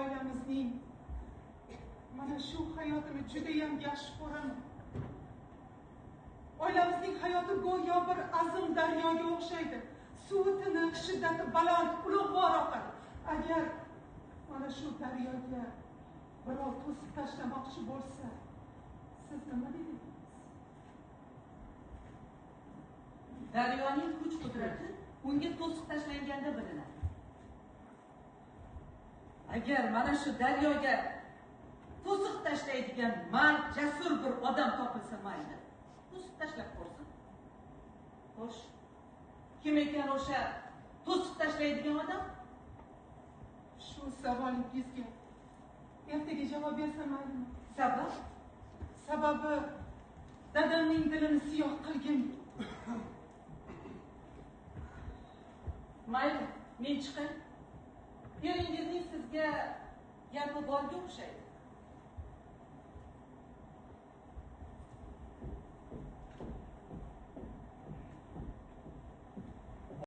Oilamizning mana shu hayotini judayam yaxshi ko'raman. Oilamizning hayoti go'yo bir azim daryoga o'xshaydi. Suvi tiniq, shiddati baland, ulug'vor oqadi. Agar mana shu daryoga birov to'siq tashlamoqchi bo'lsa, siz nima deysiz? Daryoning kuch-qudrati unga to'siq tashlanganda bilinadi. Agar mana shu daryoga to'siq tashlaydigan mard, jasur bir odam topilsa mayli, to'siq tashlab ko'rsin. Xo'sh, kim ekan o'sha to'siq tashlaydigan odam? Shu savolingizga ertaga javob bersam maylimi? Sabab? Sababi dadamning dilini siyoh qilgim. Mayli, men chiqay. Eringizning sizga gapi borga o'xshaydi.